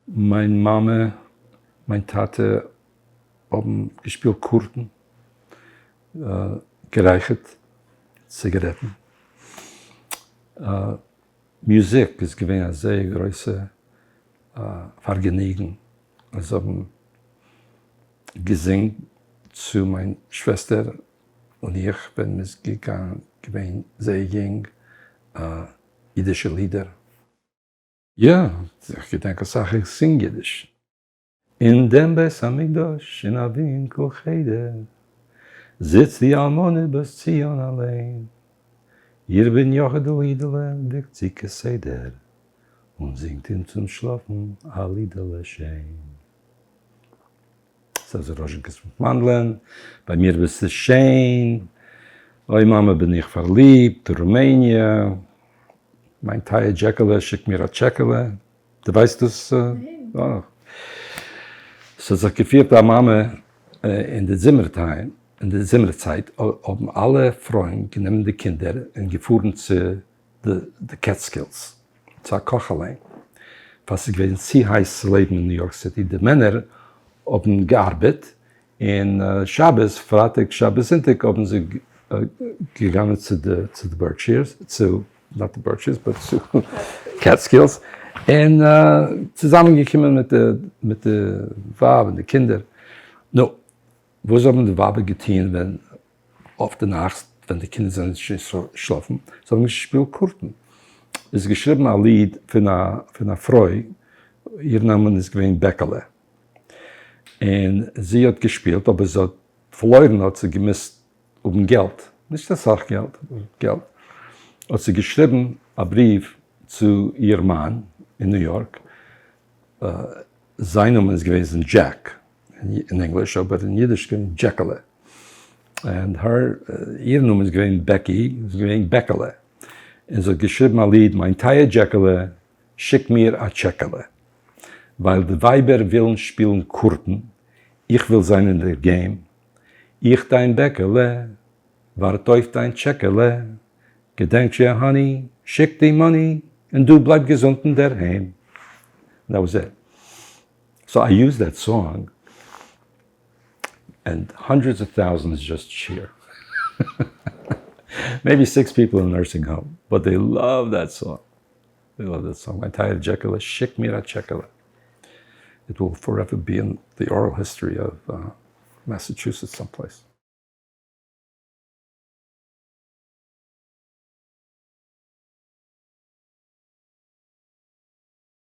מיין מאמע, מיין טאטע האבן געשפילט קארטן, גערייכערט ציגארעטן. מוזיק איז געווען א זייער גרויסע פארגעניגן, זיי האבן געזינגט צו מיין שוועסטער און איך ווען מ'איז געווען זייער יונג אידישע לידער. יא, איך געדענק אסאך, איך זינג אידיש. אין דעם בית המקדש אין א ווינקל חדר זיצט די אלמנה בת ציון אליין, איר בן יחיד'ל אידעלע וויגט זי כסדר און זינגט אים צום שלאפן א לידעלע שיין. ס'איז ראזשינקעס מיט מאנדלען, ביי מיר ביסטו שיין, אוי מאמע בין איך פארליבט, רומעניע, מיין טייער דזשעקעלע שיק מיר א טשעקעלע, דו ווייסט דאס? ניין. ס'האט זיך געפירט א מאמע אין די זומער time, אין די זומער צייט האבן אלע פרויען גענומען די קינדער און געפארן צו די קעטסקילס, צו א קאך אליין, ווייל ס'איז געווען צו הייס צו לעבן אין ניו יארק סיטי, די מענער האבן געארבעט, און שבת, פרייטאג, שבת, זונטאג האבן זיי געגאנגען צו די בערקשירס, צו, not די בערקשירס, but צו קעטסקילס, און צוזאמען געקומען מיט די ווייב און די קינדער. נו, וואס האבן די ווייבער געטון ווען אויף די נאכט ווען די קינדער זענען שוין שלאפן? זיי האבן געשפילט קארטן. איז געשריבן א ליד פון א פרוי, איר נאמען איז געווען בעקעלע, און זי האט געשפילט, אבער זי האט פארלוירן, האט זי געמוזט האבן געלט, נישט אסאך געלט, אבער געלט, האט זי געשריבן א בריוו צו איר מאן אין ניו יארק, זיין נאמען איז געוועזן דזשעק אין ענגליש, אבער אין אידיש איז געווען דזשעקעלע, און איר נאמען איז געווען בעקי, איז געווען בעקעלע, און זי האט געשריבן א ליד, מיין טייער דזשעקעלע, שיק מיר א טשעקעלע, ווייל די ווייבער ווילן שפילן קארטן, איך וויל זיין אין דער game, איך דיין בעקעלע, ווארט אויף דיין טשעקעלע, געדענק זשע honey, שיק די money, און דו בלייב געזונט אינדערהיים. That was it. So I used that song and hundreds of thousands just cheer. Maybe six people in nursing home, but they love that song. They love that song. מיין טייער דזשעקעלע, שיק מיר א טשעקעלע. It will forever be in the oral history of Massachusetts someplace.